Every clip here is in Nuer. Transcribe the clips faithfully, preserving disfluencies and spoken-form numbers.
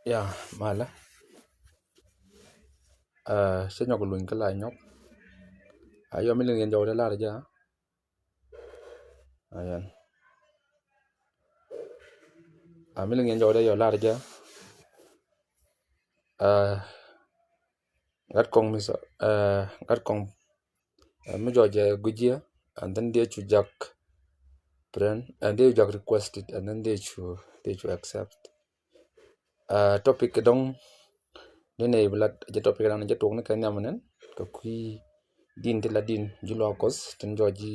Ya, malä. Cä nyɔk luny kä la nyɔk. A yɔ mi liŋ yɛn jɔwdɛ lar jɛ. A yɛn. A mi liŋ yɛn jɔwdɛ yɔ lar jɛ. Gat kɔŋ mi sɔ, gat kɔŋ mi jɔwdɛ guic yɛ, and then dee cu jak friend, and dee cu jak requested, and then dee cu, dee cu accept. Topic kɛ dɔŋ ni nɛ ibi lat jɛ, topic dan jɛ tuɔk ni kɛ nhiam nɛn kɛ kui̱ din ti la din ji̱ luaak Kuɔth tin jɔwdɛ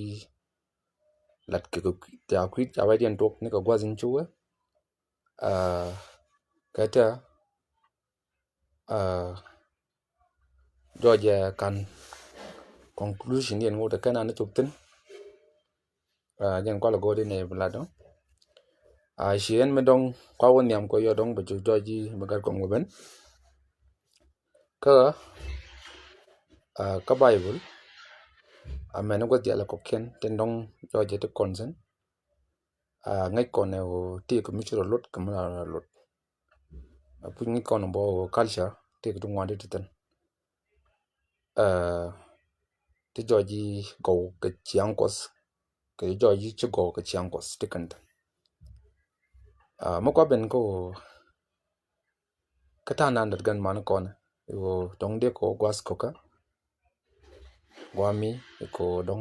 lat kɛ kui̱, ca kui̱ ca wai diɛn tuɔk ni kɛ gua̱th in ci wee. Kɛ tɛ jɔwdɛ kan conclusion yɛn ŋot kɛn an cop thin. Jɛn kual go̱o̱r in ɛ bi lat dɔ̱ŋ. Ci ɛn mi dɔ̱ŋ kua wä nhiam kɛ yɔ dɔ̱ŋ bɛ cu jɔwdɛ bi gat kɔŋ wä ben. Kä kä Bible a mɛn gua̱th diaal kɔkiɛn tin dɔ̱ŋ jɔwdɛ ti kɔn thin. Ŋäc kɔn ɛ ɣöö tëëk mi ci rɔ lot kɛ mi la rɔ lot. Puc ŋäc kɔn bɔ ɣöö culture tëëk ti ŋuan ti ti thin. Ti jɔwdɛ gɔw kɛ ciaŋ Kuɔth kɛ jɔwdɛ ci gɔw kɛ ciaŋ Kuɔth ti kɛn thin. Mi kua ben kä ɣöö kä ta̱a̱ nan dɔ̱t gɛn man kɔn ɣöö dɔ̱ŋ dee kɛ ɣöö gua̱th kɔkä guami kɛ ɣöö dɔ̱ŋ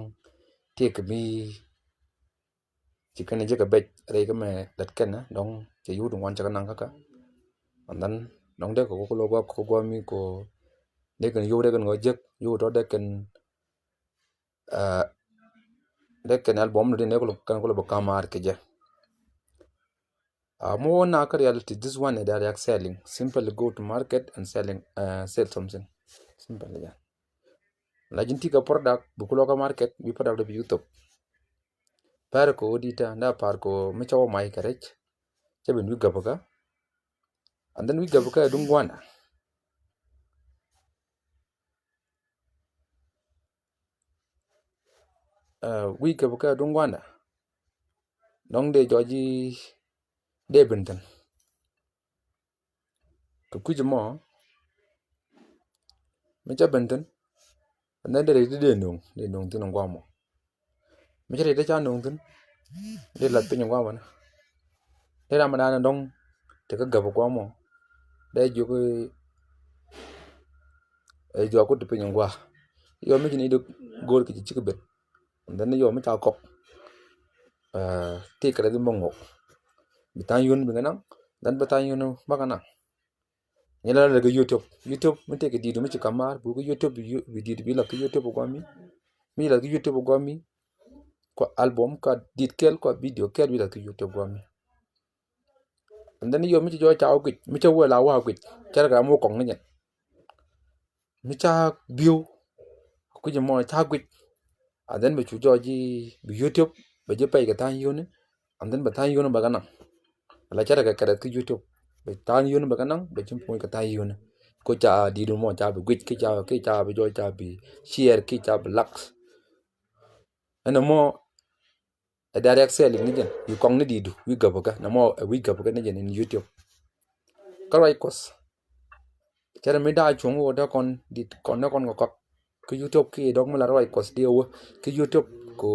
tëëk mi ci kɛn jek kɛ bec rɛy kä mɛ lat kɛn dɔ̱ŋ cɛ yut ŋuan cɛ kɛ naŋ kä kä. And then dɔ̱ŋ dee kɛ kɛ kulɔ guak kɛ guami kɛ dee kɛn yio̱w dee kɛn ŋɔ jek yio̱w tɔ dee kɛn dee kɛn album ni dee kɛn kulɔ bɛ kamar kɛ jɛ. Mɔ na kä reality, this one is direct selling. Simply go to market and selling, sell something. Simply, yeah. Lajin ti kɛ product bi kulɔ kä market bi product bi yuthop. Pɛr kɛ wä di̱t ta nda par kɛ wä mi cɛ wä may kɛ rɛc. Cɛ ben wi̱i̱ gäpäkä. And then wi̱i̱ gäpäkä duŋ gua̱nda. Wi̱i̱ gäpäkä duŋ gua̱nda. Dɔ̱ŋ dee jɔwdɛ dee ben thin. Kɛ kui̱c mɔ mi ca ben thin. And then dee rɛy ti dee no̱o̱ŋ dee no̱o̱ŋ thin in guamɔ. Mi ca rɛy ti ca no̱o̱ŋ thin dee lath piny in guamɔ ni. Dee ram mi da̱a̱n dɔ̱ŋ te kä gäp in guamɔ dee jiök ɛ jɔak ku ti piny in gua. Yɔ mi ci ni dee go̱o̱r kɛ ci cik ben. And then yɔ mi ca kɔk ti kɛ rɛy ti mɔ ŋuɔk. Bi tha̱a̱ŋ yun bi kɛ naŋ. Then bi tha̱a̱ŋ yun bä kɛ naŋ. Nyɛ la lɛ kɛ YouTube. YouTube mi tëëkɛ di̱i̱t mi ci kamar bi kɛ YouTube bi di̱i̱t bi la kɛ YouTube guami. Mi la kɛ YouTube guami. Kua album kua di̱i̱t kɛl kua video kɛl bi la kɛ YouTube guami. And then yɔ mi ci jɔw ca wä guic mi ca wä la wa guic. Cɛ rɛ kɛ ram wä kɔŋ ni jɛn. Mi ca biu kui̱c mɔ ca guic. And then bɛ cu jɔwdɛ bi YouTube bɛ ji̱ pɛy kɛ tha̱a̱ŋ yuni. And then bɛ tha̱a̱ŋ yuni bɛ kɛ naŋ. La cɛ rɛ kɛ kɛrɛth ki YouTube bɛ tha̱a̱ŋ yuni bɛ kɛ naŋ bɛ ji̱ puɔ̱ny kɛ tha̱a̱ŋ yuni. Ko ca di̱i̱t mɔ ca bi guic ki ca ki ca bi jɔw ca bi share ki ca bi likes. Ɛn mɔ ɛ direct selling ni jɛn wi̱i̱ kɔŋ ni di̱i̱du wi̱i̱ gäpäkä nɛ mɔ ɛ wi̱i̱ gäpäkä ni jɛn in YouTube. Kä ruac Kuɔth. Cɛ rɛ mi da̱a̱ cuɔ̱ŋ wä dee kɔn di̱t kɔn dee kɔn kɛ kɔk. Kä YouTube kiɛ dɔ̱k mi la ruac Kuɔth dee wä kä YouTube ko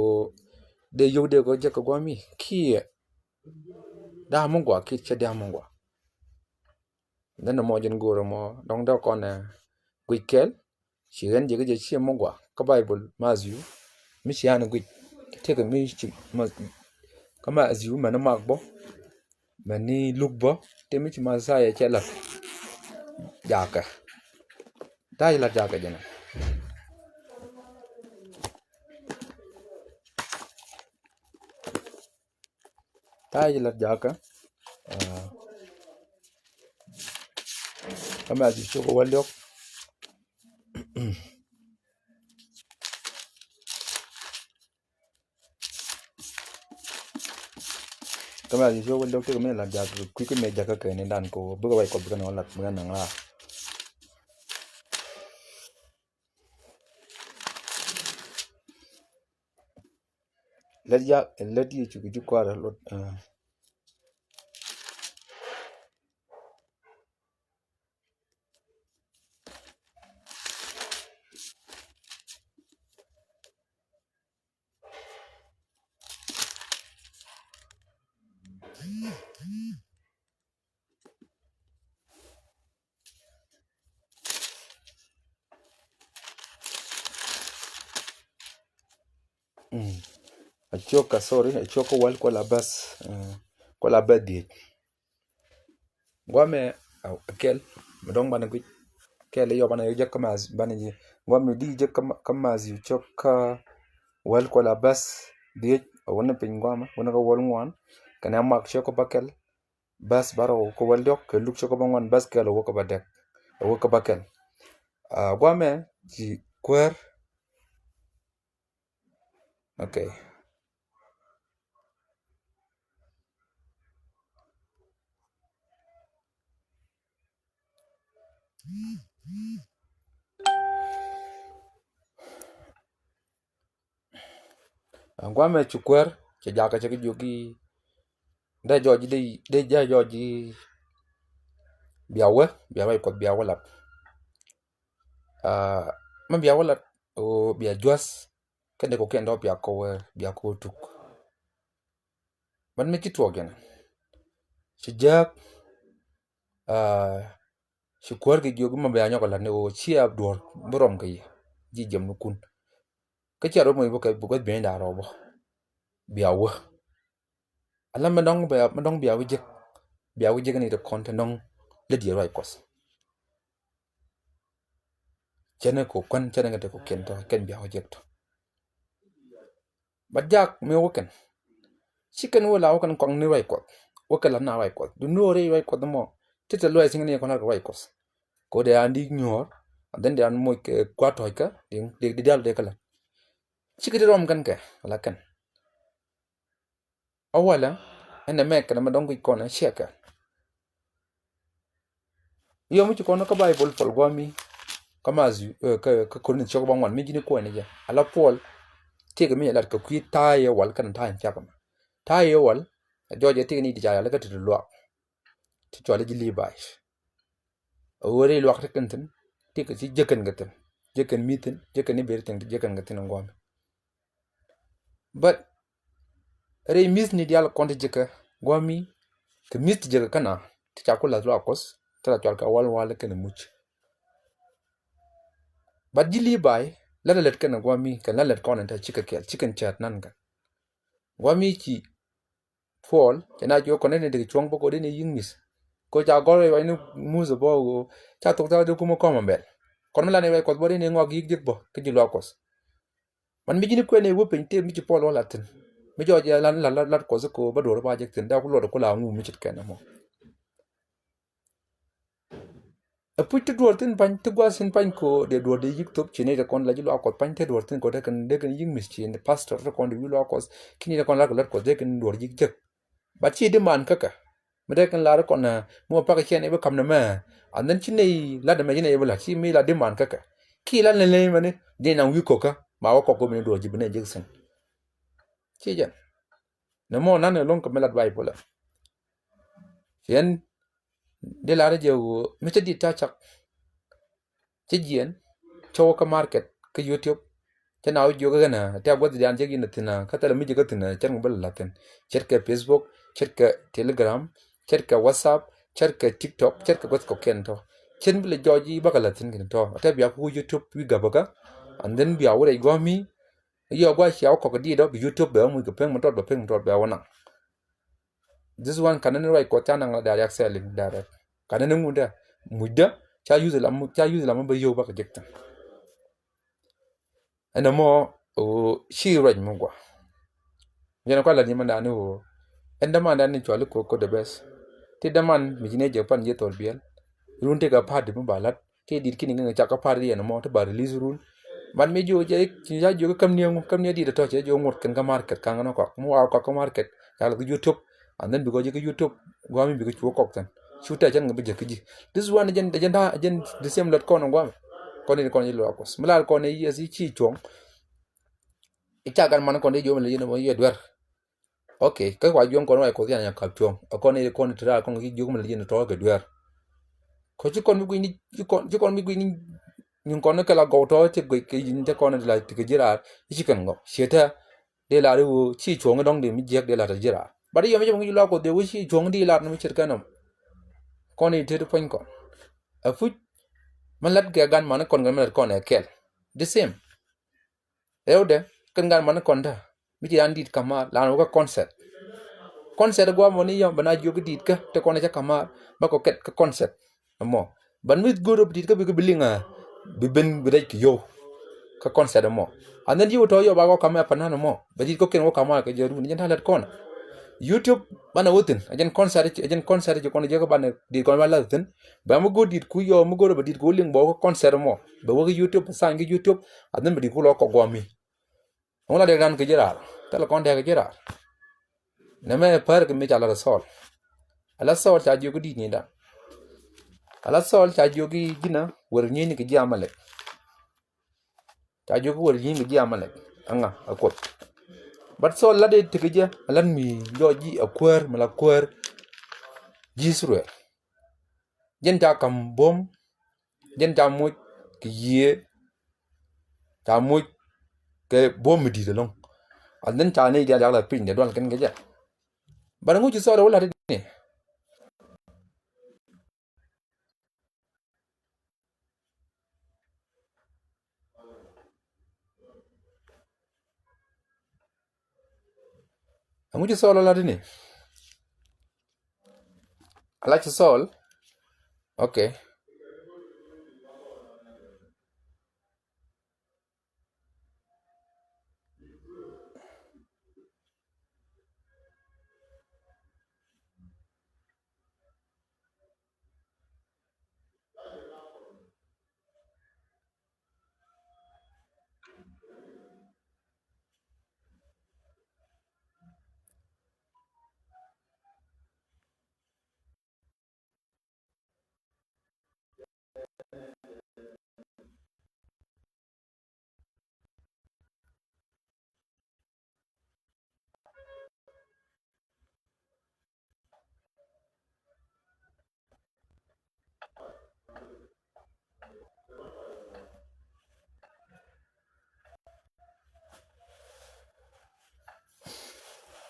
dee yio̱w dee kɔ jek kɛ guami kiɛ. Da̱a̱ mi gua kiɛ cɛ da̱a̱ mi gua. Dee nɛ mɔ jɛn go̱o̱rä mɔ dɔ̱ŋ dee kɔn ɛ guic kɛl. Ci ɣän jɛ kä jɛ ciɛ mɔ gua kä Bible Matthew. Mi ci an guic tëëkɛ mi ci kä Matthew mɛn ni Mak bä mɛn ni Luk bä. Tëë mi ci Mɛthia cɛ lat jakä. Ta̱a̱ ci lat jakä jɛn ɛ. Ta̱a̱ ci lat jakä. Kä Matthew cok wä liɔk. Kä Matthew cok wä liɔk tëëkɛ mi lat jakä kui̱ kä mëë jakä kɛ ni dan ko bikɛ wac kɔ bikɛ ni wä lat bikɛ naŋ la. Lät ya lät Yecu kɛ ji̱ kua̱r lot. Mm. A ciok kä, sorry, a ciok kä wäl kuɛ la bäth, eh, kuɛ la bäth dhiec. Guamɛ, a, a kɛl mi dɔ̱ŋ banɛ guic. Kɛl i̱ yɔ banɛ yɔ jek kä Math, banɛ ji̱. Guamɛ di jek kä Ma-, kä Mathiu ciok kä wäl kuɛ la bäth dhiec, a wunɛ piny guamɛ, wunɛ kä wäl ŋuan. Kɛnɛ Mak ciok kä bäkɛl, bäth bärɔw kä wäl diɔk, kɛ Luk ciok kä bäŋuan, bäth kɛl a wä kä bädäk, a wä kä bäkɛl. A, guamɛ ci kuäär. Okay. Ɛn guamɛ ci kuäär, cɛ jakä cɛ kɛ jiök i̱ dee jɔɔc i̱, dee, dee jɔɔc i̱ bia wä, bia ruac Kuɔth, bia wä lat. Ah, mi bia wä lat, ɣöö bia juäth, kɛn dee kɔ̱kiɛn dɔ̱ bia kɔ wä, bia kɔ wä tuk. Mɛn mi ci tuɔɔk jɛn. Ci jääk, ah, ci kuäär kɛ jiök i̱ ma bia nyɔk lat ni ɣöö cia duɔ̱ɔ̱r bi rɔm kɛ yɛ. Ji̱ jiɛm ni kun. Kä cia rɔ moc bä kɛ, bä gua̱th biɛnyda rɔ bä. Bia wä. Ala mi dɔ̱ŋ bia, mi dɔ̱ŋ bia wä jek. Bia wä jek ni ti kɔn ti nɔŋ lät yɛ ruac Kuɔth. Cɛn ni kɔ kuan, cɛn ni kɛ ti kɔ̱kiɛn tɔ, kɛn bia wä jek tɔ. But jak mi wä kɛn. Ci kɛn wä la wä kɛn kɔaŋ ni ruac Kuɔth. Wä kɛn la na ruac Kuɔth. Duŋni wä rɛy ruac Kuɔth mɔ. Ti te luac thi̱n ni kɔn lar kɛ ruac Kuɔth. Kɔ dee an di nyuɔ̱ɔ̱r. And then dee an moc kɛ gua̱a̱th tɔ̱ɔ̱c kä. Dee, dee, dee dial dee kä la. Ci kɛ ti rɔm kɛn kɛ. La kɛn. A walɛ, ɛn ɛmɛ kɛn ɛmɛ dɔ̱ŋ guic kɔn ɛ ciɛkɛ. Yɔ mi ci kɔn kä Baibol Puɔl guami, kä Mathiu, eh, kä, kä Korinth ciök bäŋuan, mi ji̱n i̱ kuɛn i̱ jɛ. Ala Puɔl, tiɛkɛ mi jɛ lat kɛ kui̱ ta̱a̱ yɛ wal kɛn ta̱a̱ in thiak ɛmɛ. Ta̱a̱ yɛ wal, ɛ jɔɔc ɛ tiɛkɛ ni di ca yal kä ti ti luaak. Ti cual i̱ ji̱ Libai. A ɣöö rɛy luak ti kɛn thi̱n, ti kɛ ti jek kɛn kɛ thi̱n. Jek kɛn mi̱th thi̱n, jek kɛn i̱ ber thi̱n, jek kɛn kɛ thi̱n in guami. But rɛy mi̱thni diaal kɔn ti jek kɛ guami, kɛ mi̱th ti jek kɛ kɛn a, ti ca ku lath luaak Kuɔth, ti la cual kɛ wal wal kɛn muc. But ji̱ Libai, lät a lät kɛn guami, kɛn la lät kɔn in te cikɛ kɛɛl, cikɛ cäät nan kɛn. Guami ci Puɔl, cɛ na cuɛ kɔn ni dek cuɔ̱ŋ bä kɔ dee ni yi̱ŋ mi̱th. Kɔ ca gɔr ruac ni Muthɛ bä ɣöö, ca thok thaak dee kumä kɔmä bɛl. Kɔn mi la ni ruac Kuɔth bä dee ni ŋɔak yi̱k jek bä, kä ji̱ luaak Kuɔth. Man mi ji̱n kuɛn i̱ wä piny tëë mi ci Puɔl wä la̱t thi̱n. Mi jɔɔc ɛ la̱t, la̱t, la̱t, la̱t Kuɔth kɔ bä duɔ̱ɔ̱r ba jek thi̱n, dee ku luɔt ku la ŋu mi ce̱tkɛ nɔmɔ. Ɛ puc ti duɔ̱ɔ̱r thi̱n pa̱ny, ti gua̱a̱th thi̱n pa̱ny kɔ dee duɔ̱ɔ̱r dee yi̱k thop ci nɛy ti kɔn la ji̱ luaak Kuɔth pa̱ny ti duɔ̱ɔ̱r thi̱n kɔ dee kɛn, dee kɛn yi̱k mi̱th ci ni pastor ti kɔn dee wi̱i̱ luaak Kuɔth, ki nɛy ti kɔn la kɛ luɔt Kuɔth dee kɛn duɔ̱ɔ̱r yi̱k jek. But ci di man käkɛ. Mi dee kɛn lar kɔn, eh, mi wä pak cɛn i̱ bi ka̱m nɛmɛ. And then ci nɛy lat nɛmɛ ci nɛy bi la̱t, ci mi la di man käkɛ. Ki la nɛy nɛy mɛni, di naŋ wi̱i̱ kɔkä, ma wä kɔk wä mi ni duɔ̱ɔ̱r ji̱ bi nɛy jek thi̱n. Ci jɛn. Nɛmɔ nan ni lo̱ŋ kɛ mi lat Baibol ɛ. Ciɛn, di lar jɛ ɣöö, mi cä di ta̱a̱ cak. Cä jiɛn, cä wä kä market, kä YouTube. Cä na wä jiök ɣän a, tɛ gua̱th dian jek in a thi̱n a, kä thilɛ mi jek a thi̱n a, cɛn ŋu bä lɛ la̱th thi̱n. Ce̱tkɛ Facebook, ce̱tkɛ Telegram, ce̱tkɛ WhatsApp, ce̱tkɛ TikTok, ce̱tkɛ gua̱th kɔ̱kiɛn tɔ. Cɛn bi lɛ jɔɔc i̱ bä kɛ la̱th thi̱n kɛn tɔ. Tɛ bia ku YouTube wi̱i̱ gäbä kä. And then bia wä rɛy gua̱a̱mi. Yɔ gua̱a̱ cia wä kɔk di dɔ bi YouTube bɛ wä muc kɛ pek mi tɔt bɛ pek mi tɔt bɛ wä naŋ. This one kanɛ ni ruac Kuɔth ca naŋ la direct selling direct. Kanɛ ni ŋundɛ mucdä ca yuth lam, ca yuth lam bä yio̱w bakɛ jek thi̱n. Ɛn ɛmɔ ɣöö ci ruac mi gua. Jɛn kua la ni mɛn da̱a̱n ni ɣöö ɛn däman da̱a̱n ni cuali ko̱ ko̱ the best. Ti däman mi ci ni jɛ pan jɛ thol biɛl. Run ti kɛ party mi ba la̱t. Ti dit kini ŋäŋ cak kä party ɛn ɛmɔ ti ba release run. Man mi jiö jɛ ci ca jiö kä käm ni ɛŋu, käm ni ɛ dit ɛ tɔ̱ cɛ jiö ŋuɔ̱t kɛn kä market kaŋ ɛn ɛ kɔak mi wa kɔak kä market. Ca lath kä YouTube. And then bikɔ ji̱ kä YouTube guami bikɔ cu kɔk thi̱n. Cu tɛcɛn ŋä bi jek kä ji̱. This one jɛn, jɛn da, jɛn the same lot kɔn guami. Kɔn in kɔn ji̱ luaak Kuɔth. Mi lar kɔn i̱ yes i̱ ci cuɔ̱ŋ. I̱ ca gan man kɔn i̱ jiö mi lɛ ji̱n i̱ yɛ duer. Okay, kä wa jiöŋ kɔn wa i̱ Kuɔth yan ya kap cuɔ̱ŋ. Ɛ kɔn i̱ kɔn i̱ ti raar kɔn i̱ jiö mi lɛ ji̱n i̱ tɔ̱ kɛ duer. Kɔ ci kɔn mi gui̱ni, ci kɔn, ci kɔn mi gui̱ni. Nyin kɔn kɛ la gɔw tɔ̱ ti guic kɛ yin te kɔn ti la ti kɛ ji̱ raar. I̱ ci kɛn gɔw. Ciɛ tɛ. Dee lar i̱ ɣöö ci cuɔ̱ŋ i̱ dɔ̱ŋ dee mi jiɛk dee lar tɛ ji̱ raar. But yɔm i̱ cɛ bä ŋi̱c luaak Kuɔth dee wi̱c i̱ juɔ̱ŋ di lat ni mi ce̱tkɛ nɔm. Kɔn i̱ tet puɔ̱ny kɔn. Ɛ puc mi lat kɛ gan mani kɔn kɛ mi lat kɔn ɛ kɛl. The same. Rɛwdɛ kɛn gan mani kɔn dä mi ci yan dit kamar lan wä kä concert. Concert guam wä ni yɔm bɛ na jiök i̱ dit kä te kɔn ɛ cä kamar bä kɔ kɛt kä concert. Ɛmɔ bän mi go̱o̱r bi dit kä bi kä bi liŋ a bi ben bi rɛc kɛ yio̱w kä concert ɛmɔ. And then yio̱w tɔ̱ yio̱w ba kɔ kamɛ panan ɛmɔ bɛ dit kɔ ken wä kamar kɛ jɛ run jɛ na lɛt kɔn. YouTube banɛ wä thin a jɛn concert a jɛn concert ci kɔn jɛ kä banɛ dit kɔn ba lath thin. Bɛ mi go̱o̱r dit ku yio̱w mi go̱o̱r bɛ dit ku liŋ bɔ kä concert ɛmɔ bɛ wä kä YouTube sign kä YouTube. And then bɛ dit ku lɔ kɔ guam mi. Ŋun la dek dan kɛ ji̱ raar thilɛ kɔn dek kɛ ji̱ raar. Nɛ mɛ pär kɛ mi ca la rɛ Thɔɔl. Ala Thɔɔl ca jiök i̱ di̱t ni dan. Ala Thɔɔl ca jiök i̱ ji̱n a wër nyi̱i̱n kɛ ji̱ Amalek. Ca jiök i̱ wër nyi̱i̱n kɛ ji̱ Amalek. Aŋa a Kuoth. But Thɔɔl la dee tekɛ jɛ a lat mi jɔɔc ji̱ a kuäär mi la kuäär ji̱ Ithɛrɛl. Jɛn ca ka̱m buɔ̱m. Jɛn ca moc kɛ yiëë. Ca moc kɛ buɔ̱m mi di̱i̱t ɛlɔ̱ŋ. And then ca ni diaal yak la piny dee dual kɛn kɛ jɛ. But ŋu ci Thɔɔl wä la̱t ni? Ɛŋu ci Thɔɔl ɛ la̱t ini? Ala ci Thɔɔl. Okay.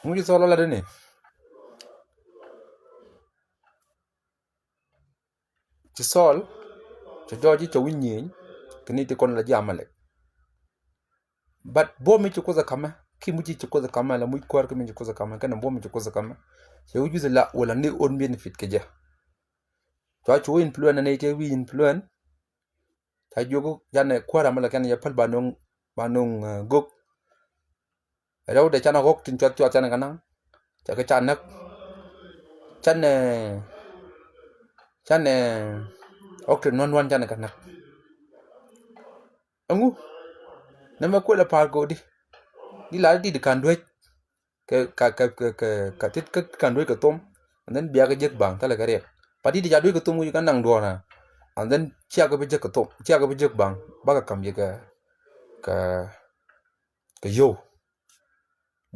Ŋu ci Thɔɔl ɔ lat ini? Ci Thɔɔl cɛ jɔɔc i̱ cɛ wi̱c nyieny kɛ ni ti kɔn la ji̱ Amalek. But buɔ̱m mi ci Kuoth ɛ ka̱mɛ ki muc ci Kuoth ɛ ka̱mɛ la muc kuäär ki mi ci Kuoth ɛ ka̱mɛ kɛnɛ buɔ̱m mi ci Kuoth ɛ ka̱mɛ. Cɛ wi̱c wi̱th la wala ni own benefit kɛ jɛ. Cua cu influence ni ti wi̱c influence. Ca jiök canɛ kuäär amɛ la kɛn yɛ päl ba no̱ŋ ba no̱ŋ gök. Rɛwdɛ canɛ ɣɔ̱k tin cuath cuath canɛ kɛ naŋ. Cɛ kɛ ca näk. Canɛ canɛ ɣɔ̱k tin nuan nuan canɛ kɛ näk. Ɛŋu nɛmɛ kuël ɛ pa̱a̱r ko̱di. Di la di di ka̱n duec. Kɛ ka kɛ kɛ kɛ ka tit kä ka̱n duec kɛ thom. And then biakɛ jek baŋ thilɛ kɛ riɛk. But di di ca duec kɛ thom wi̱c kɛ naŋ duɔ̱ɔ̱r na. And then ciakɛ bi jek kɛ thom ciakɛ bi jek baŋ bakɛ ka̱m yɛ kɛ kɛ kɛ yo̱w.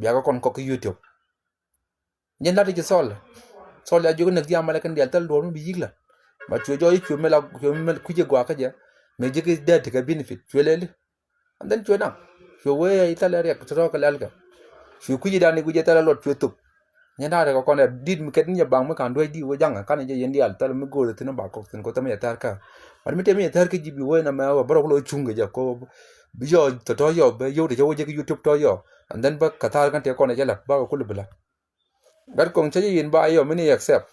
Biakɛ kɔn kɔk kä YouTube. Jɛn lat i̱ ci Thɔɔl. Thɔɔl ya jiök näk ji̱ Amalek kɛn diaal thil duɔ̱ɔ̱r mi bi yi̱k la. But cuɛ jɔɔc i̱ cuɛ mɛ la cuɛ mɛ kui̱c i̱ gua̱a̱k kä jɛ. Mɛ ji̱ ki dee ti kɛ benefit cuɛ lɛli. And then cuɛ naŋ cuɛ wee i̱ thilɛ riɛk ti rɔ̱ɔ̱k kɛ lɛl kɛ. Cuɛ kui̱c i̱ dan i̱ guic i̱ thilɛ luɔt cuɛ thop. Nyɛn da̱a̱ rɛk kɔn ɛ dit mi kɛt ni nyɛ baŋ mi ka̱n duec di wee jaŋɛ kanɛ jɛ yɛn diaal thil mi go̱o̱r thi̱n i̱ ba kɔk thi̱n koth mi yɛ thɛr kä. But mi tëë mi yɛ thɛr kä ji̱ bi wee na mɛ wä bärɔk lo̱ cuŋ kɛ jɛ ko bi yɔ tɔ̱tɔ̱ yɔ bɛ yio̱w ti cɛ wee jɛ kä YouTube tɔ̱ yɔ. And then bä kɛ thar kän tëë kɔn ɛ jɛ la̱t bakɛ kul bi la̱t. Gat kɔŋ cä jɛ yin ba yɔ mini accept.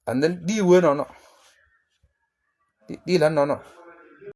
And then di wee nɔnɔ. Di, di la nɔnɔ.